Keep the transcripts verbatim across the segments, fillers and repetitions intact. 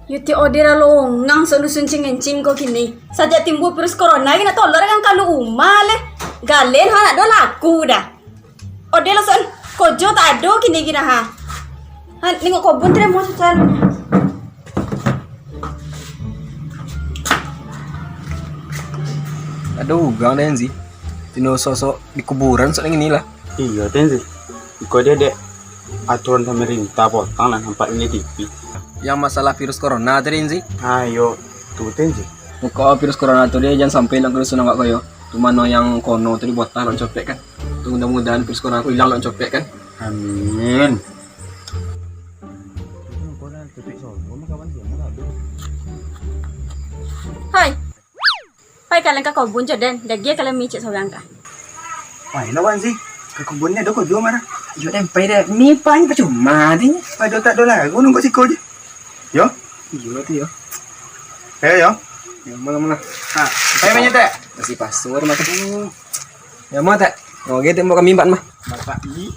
Yo ti ode lah longang sok dusun Cingencing ko kini. Sajak timbua virus corona, kini nak tolor kan kalu umah leh. Galen ha nak do laku dah. Ode lah sok kojo tak ado kini kini ha. Ha, nengok kobun tu dah mau susah. Ado urang den Zi. Tino sosok di kuburan sok nang inilah. Iyo den Zi. Iko dia dek aturan pemerintah potang lah nampak di T V. Yang masalah virus corona tu den Zi. Ah iyo, tu den Zi. Muko virus corona tu dia jangan sampai ilang ka dusun awak ko yo. Tu mano yang kono tu dibotah lok copek kan. Tu mudah-mudahan virus corona ko ilang lok copek kan. Amin. Hai. Hai kalian ka kobun jo den, dagia kalian micik sorang ka. Wah, elok wan sih. Ka kobun ni ado ko juo marah. Iyo den, pai deh. Ni pan pacuma ni. Ado tak ado lah. Aku nunggu siko je. Yo. Iyo tu yo. Ayo yo. Yo, mula mula. Ha, pai banyak tak? Masih pasur mah tu. Ya mah tak. Oke, tembok kami empat mah. Bapak ni.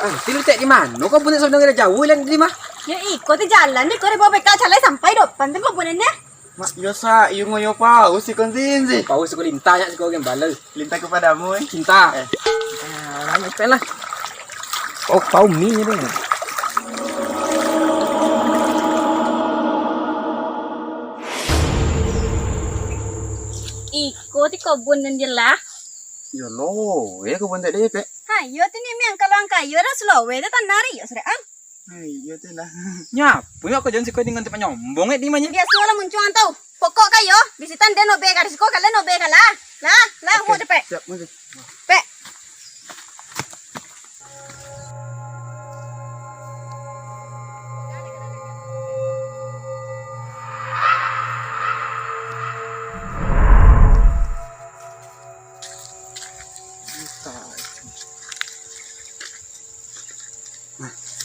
Ah, ti lu tek di mano? Kau bunek saudara jauh ilang di mah? Ya iko ti jalan deh, kau dari bawah beka calai sampai dopan tu kau bunek deh. Mak, yo sa, iyo ngoyo paus si konsinsi. Paus si lintah nyak si kau gembala. Lintah kepadamu eh. Cinta. Eh. Ah, lanjut pen lah. Oh, kau mi ni deh. Iko ti kobun nan jelas. Yo lo, ya kobun tak deh pek. Ha, yo ti ni miang kalau angka yo dah slow, dah tanari yo sudah ah. Iyo tu lah. Nyapu yo karajo siko dengan tempat nyombong eh di mah. Biaso lah muncuang tu. Pokok ka yo, bisitan den obe ka di siko, kalian obe ka lah. Lah, lah, mau capek. Siap, maju. Pek.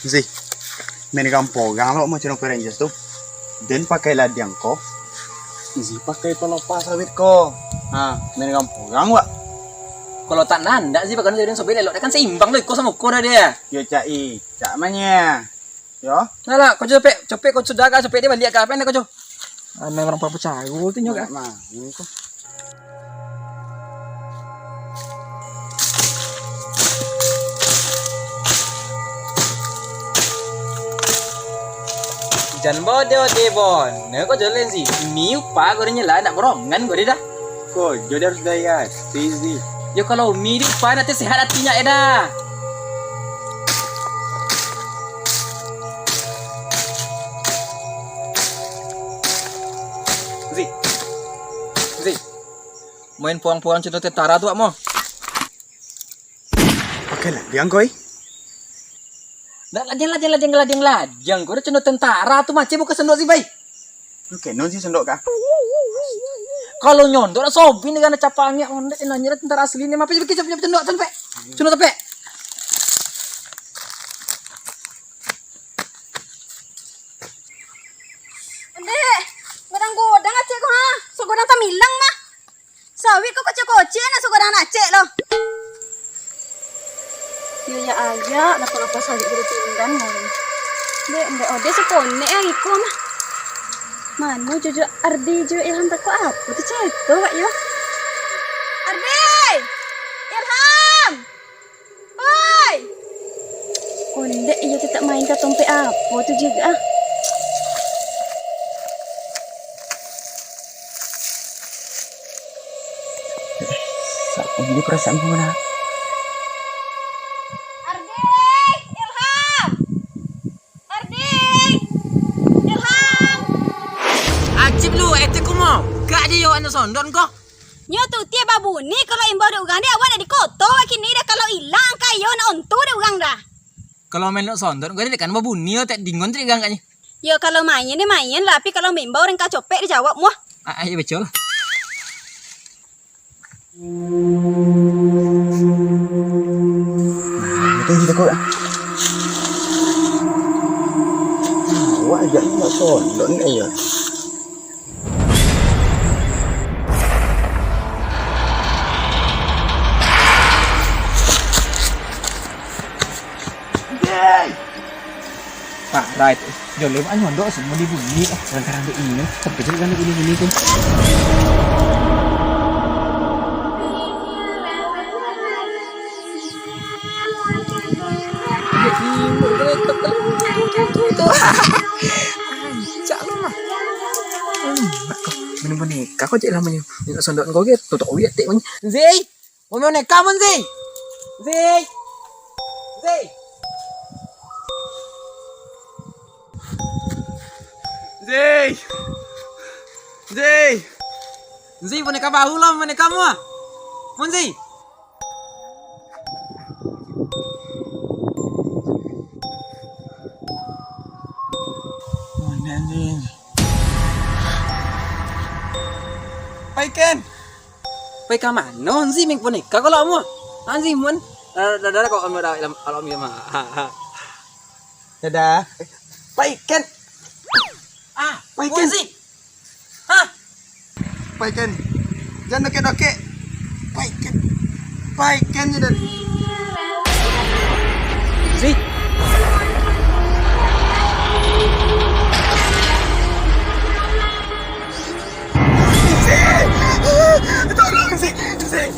Zi, main gampang lo macam Power Rangers tu. Den pakai ladiang ko, Zi pakai pelopa sawit ko. Ha, main gampang wak. Kalau tak nandak Zi pakai jadi sobek elok, kan seimbang tu iko samo ko dah dia. Yo cak i, cak manya. Yo. Nah lah, kau copek, copek kau sudah ka, copek dia baliak ka, apa yang kau copek? Ah, memang orang papu caru tu nyo ka. Nah, ini ko. Jan bodoh deh bon. Nah, kau jalan sih. Ni upah kau dah nyela, nak borongan kau dah. Ko, jo dia harus daya, Zi. Yo kalau umi di pan ati sehat ati nyo eda. Zi. Zi. Main puang-puang cino tentara tu, Mak, mo. Pakai lah, diang koi. Ndak ladiang, ladiang, ladiang, ladiang, ladiang. Kau dah cendok tentara tu macam bukan sendok sih, bai. Oke, non sih sendok kah? Kalau nyondok nak sobin dengan capangnya, ondek nanya tentara asli ni, mape bikin capek sendok sampai. Cendok sampai. Ondek, godang-godang acek ko ha. Sogodang tamilang mah. Sawit ko kocek-kocek nak suko dangan acek lo. Yo ya aja, napa-napa sawit jadi pindan mah. Dek, ndek ode suko nek ah iko mah. Mano jo jo Ardi jo Ilham tako apo tu ceto wak yo. Ardi! Ilham! Oi! Ondek iyo tu tak main katompek apo tu juo ah. Sak pundi perasaan ku lah. Ardi! Ilham! Ardi! Ilham! Acip lu, etek kumo. Gak di yo anu sondon ko. Nyo tu tiek babuni, kalau imbau dek urang dek awak nak di koto, wak kini dah kalau ilang angka iyo nak ontu dek urang dah. Kalau main lok sondot, gua dek kan babuni, otak dingon tu dek gangkaknyo. Yo kalau main ni main lah, tapi kalau maimbau urang ka copek dijawab muah. Ah, ah, iyo betul lah. Awak jak ni nak sondok ni, ayo. Parah itu. Joleh mak nyondok semua dibunyi. Ah, kadang-kadang dek ini, tapi kadang dek ini, ini tu. Dek ini, tu, tu, tu, tu, tu. Rancak lo mah. Hmm, nak kau, main boneka kau cek lamonyo. Nak sondok kau ke, tutup awak tek. Zai! Boneka mun, Zi! Zi! Zi! Zi! Zi! Zi, boneka baru lah, boneka mu ah. Mun, Zi! Mana, anjing? Pai, Ken! Pai ka mano, Zi, main boneka kalau kamu? Anzi mun. Dadah, dadah, kalau kamu dah, kalau kamu mah. Dadah. Pai, Ken. Ah, Pai, Ken. Zi. Hah? Pai, Ken. Jangan dokek-dokek. Pai, Ken. Pai, Ken, je dari. Zi. Tolong, Zi! Zi!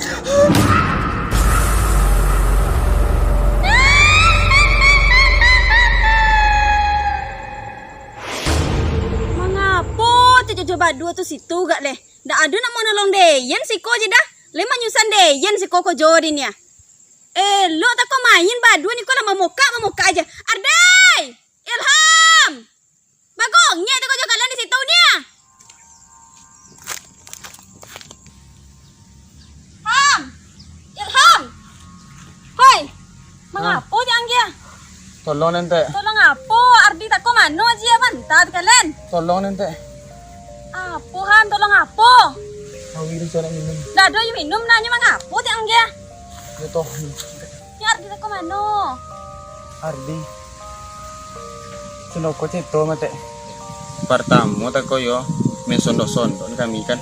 Mangapo tu jo-jo badua tu situ gak leh? Ndak ado nak manolong Deyen siko je dah. Leh manyusahan Deyen siko ko jo di nia. Elok tako main badua niko lah mamokak-mamokak aja. Ardai! Ilham! Bagongek tako jo kalian di situ nia. Ham! Ilham! Hoi! Mangapo di anggia? Tolong, Nen, Tek. Tolong apo? Ardi tako mano aja mantah kalian. Tolong, Nen, Tek. Apo, Ham? Tolong apo? Awi di sana minum. Dah ado yo minum, nanyo mangapo di anggia? Yo toh. Ni Ardi tako mano? Ardi. Cino ko cito, Matek. Partamo tako yo, main sondok-sondok ni kami kan.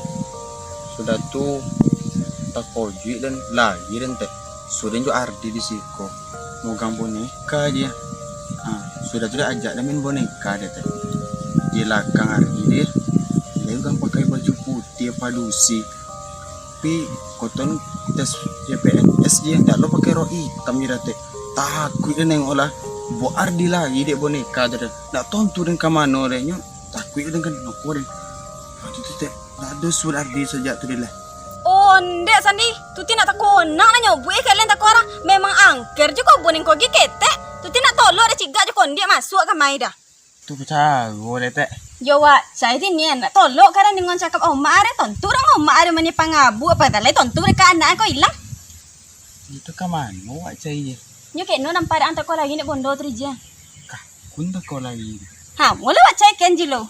Sudah tu, takojuik den, lari den, Tek. Sudah jo Ardi di siko. Mogang boneka dia. Ha, sudah tu dah ajak den main boneka dia, Tek. Di lakang Ardi dia, dia kan pakai baju putih padusi. Tapi, koton tes C P N S je, ndak lo pakai rok itam je dah, Tek. Takuik den nengok lah. Bo Ardi lari dek boneka tu dah. Ndak tontu den ka mano dek nyo. Takuik den kan, noko den. Waktu tu, Tek, ndak ado surat Ardi sajak tu deh lah. Ondeh, Sandi. Tuti nak takonang lah nyobuik kalian takorang. Memang angker jo ko boneng ko gi ketek. Tuti nak tolok dah cigak jo kondiak masuak kamai dah. Tu caro deh, Tek. Yo, wak cai ti nian, nak tolok kadang dengan cakap omak are, tontu urang omak are mani pangabu, apo tadi lai tontu deka anak ko ilang. Itu ka mano wak cai je? Nyo keno nampak dek ang tako lai nek bondo tu dija. Kah, kun tako lai. Ha, mula wak cai ken jilo.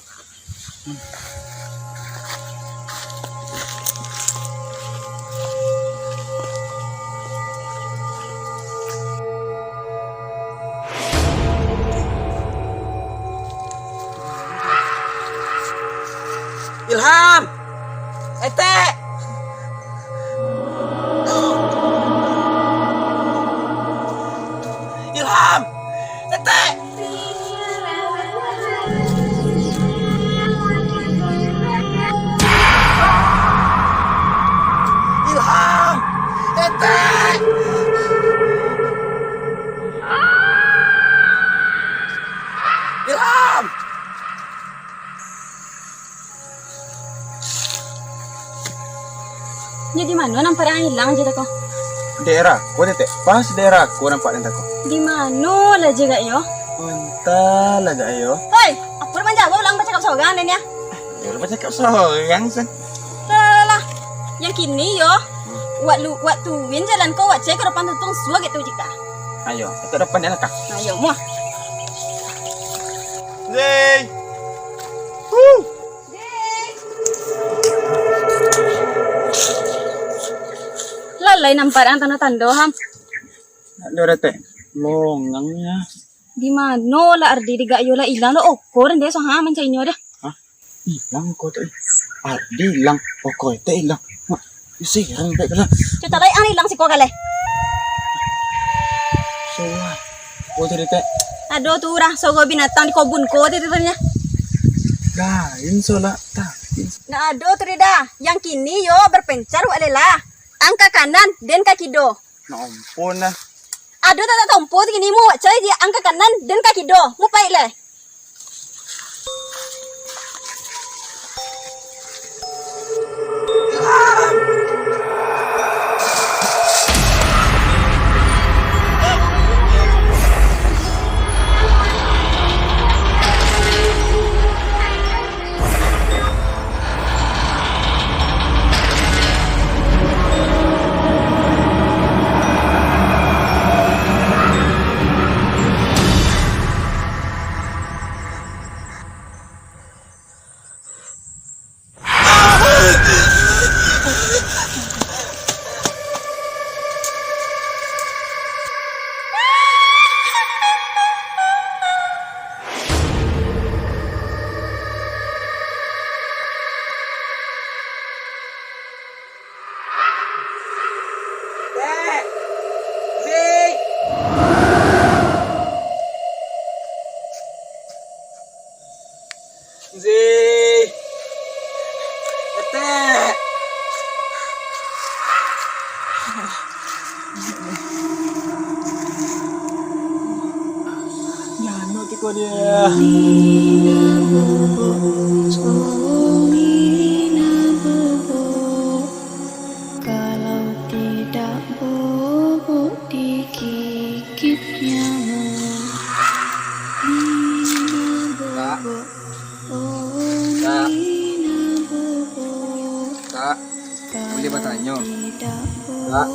Ilham! Etek! Ilham! Etek! Ilham! Etek! Ilham! Nyo di mano nampak dek ang ilang je tako? Daerah ko, Tek. Pas daerah ko nampak den tako. Di mano lah je gak yo? Antah lah gak yo. Hoi, apo manjawab urang bacakap sorang den ya? Yo, urang bacakap sorang, San. Lah, lah, lah. Yang kini yo, wak lu, wak tuin jalan ko, wak cek ke depan tuntung suah gitu jika. Ayo, kita depan ya lah, Kak. Ayo, muah. Zai! Lalai nampak ang tando-tando, Ham. Ado, Tek. Longang ya. Di mano lah Ardi, di gak iyo lah ilang lo oko den deh, so ha mancainyo dah. Hah? Ilang oko tu, eh. Ardi ilang, oko tu ilang. Mak, isi rang pek lah. Cota lai ang ilang siko kaleh. So, oko tu deh, Tek. Aduh, tu urang sogo binatang di kobun ko tu, tu, tu, nya. Lain so lah, tapi Nah, aduh, tu deh dah. Yang kini yo berpencar wak lela. Ang ka kanan, den ka kido. Nah, ampun lah. Aduh, tak, tak tompo tu kini mu, wak cai je, ang ka kanan, den ka kido. Mu paik leh. Tek! Zi! Zi! Tek! Nyanyo tiko dia. Kalau tidak bobok digigit nyamuk. Kak. Kak. Kak, buliah batanyo? Kak.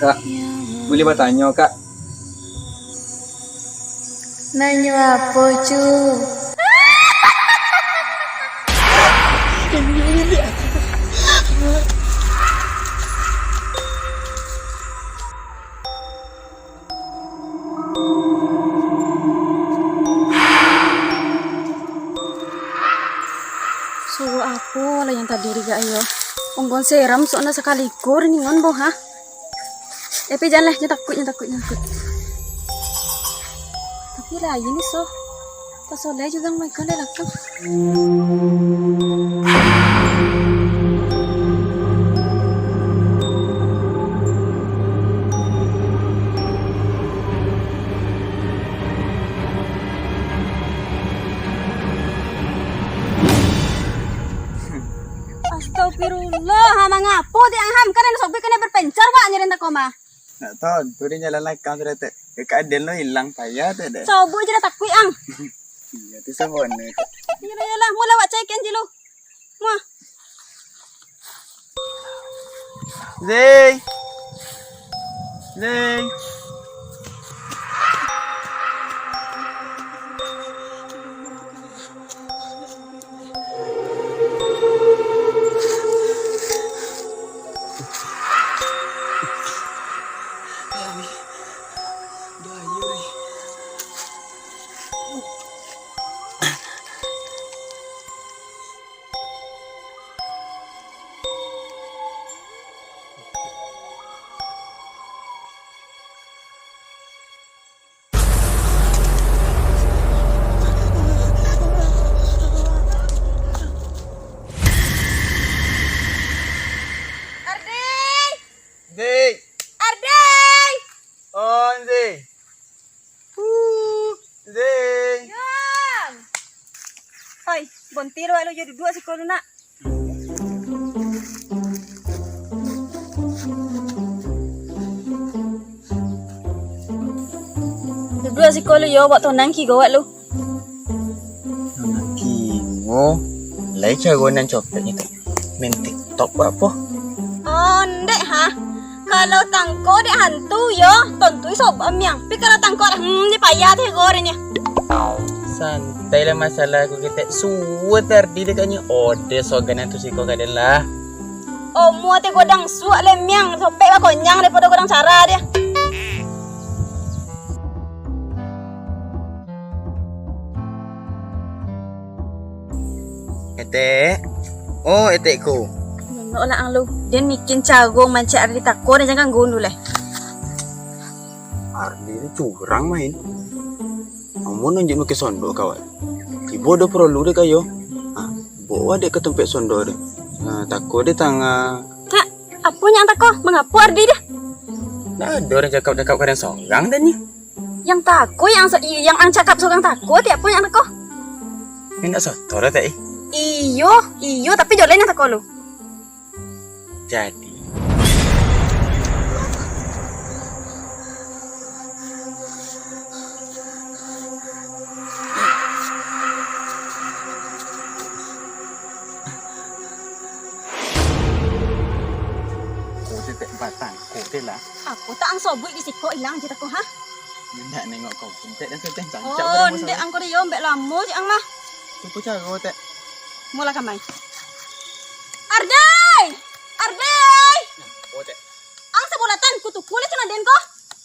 Kak, buliah batanyo, Kak? Nanyo apo, Cu? Suruah apo lah yang tadi digak iyo? Unggon seram sok na sakali ko ringan boh, ha? Eh, pi jan lah, jan takuik, jan takuik, jan takuik. Tapi lain ni, so. Tasolai juga makan dari lakang. Astagfirullah, ha, mangapo ti ang ham? Kan ado sobek kanai berpencar, wak, nyari entah koma. Nak tahu, tu dia jalan lakang sudah, Tek. Dekat Aden lo hilang payah, Tek, deh. Sobek je dah takuik, ang. Iya, tu sama warna, Tek. Iyalah, iyalah. Mula wak cai kan je lu. Muah. Zee. Zee. Ardi! Dik! Ardi! Oh, Dik! Huh, Dik! Yam! Hoi, bonti lo, lo jadi dua siko lu, nak. Duduak siko lu yo, wak tonang kigo wak lu. Tonang kigo, lai caro nan copeknyo tu. Main TikTok apo? Ondeh ha. Kalau tangko dek hantu yo, tontu iso bamiang. Tapi kalau tangko dek, hmm, ni payah tu gorengnyo. Santai lah masalah aku ketek. Suwa tardi dek kanyo. Ode sogan tu siko kaden lah. Omo ati godang suak lemiang, sopek bakonyang daripada godang cara dia. Etek. Oh, etek ko. Nonok lah ang lu. Den mikin caro mancek Ardi tako, den jangan ganggu lai. Ardi tu curang main. Amun anjak makai sondok, kawan. Tibo ado paralu dek kayo. Ha, bawa dek ka tampek sondok dek. Ha, tako dek tangah. Kak, apo nyak tako? Mangapo Ardi dah? Ndak ado urang cakap-cakap ka den sorang dah ni. Yang tako, yang sa-, yang ang cakap sorang tako, tiap pun yang tako. Indak soto doh, Tek, eh. Iyo, iyo, tapi jo lain yang tako lu. Jadi. Ko Tek, batang ko Tek lah. Apo tak ang sobuik di siko ilang je tako, ha? Indak nengok kau pun, Tek, dan Tek cancak. Oh, barang ndak masalah. Ang ko dio, mbek lamo je ang mah. Tu ko caro, Tek. Molah kamai. Ardai! Ardai! Nah, ko Tek. Ang sabolatan, kutuku lah cuna den ko.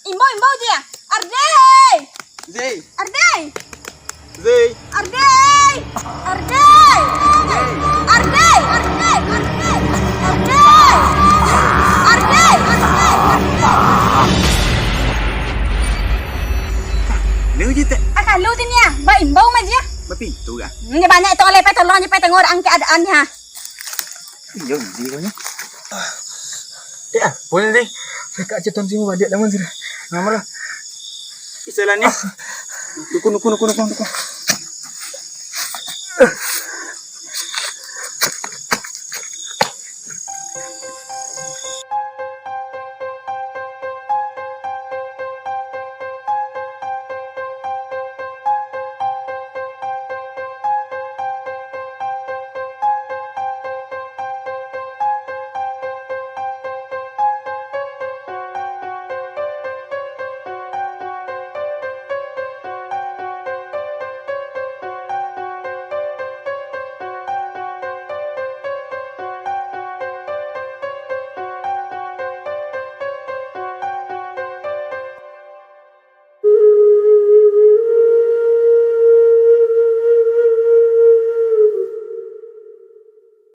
Imbau, imbau je ya. Ardai! Zei! Ardai! Zei! Ardai! Ardai! Ardai! Ardai! Ardai! Lu je, Tek. Ah, kalau tu ni ah, baimbau mah je. Bapintu kah? Hmm, dia banyak itu oleh pai tolong je, pai tengok angkat keadaannya. Iyo, di kau ni. Tek, ah, boleh deh. Kakak ceton sini badiak lamun sudah. Nama lah? Istilah ni. Dukun, dukun, dukun, dukun, dukun.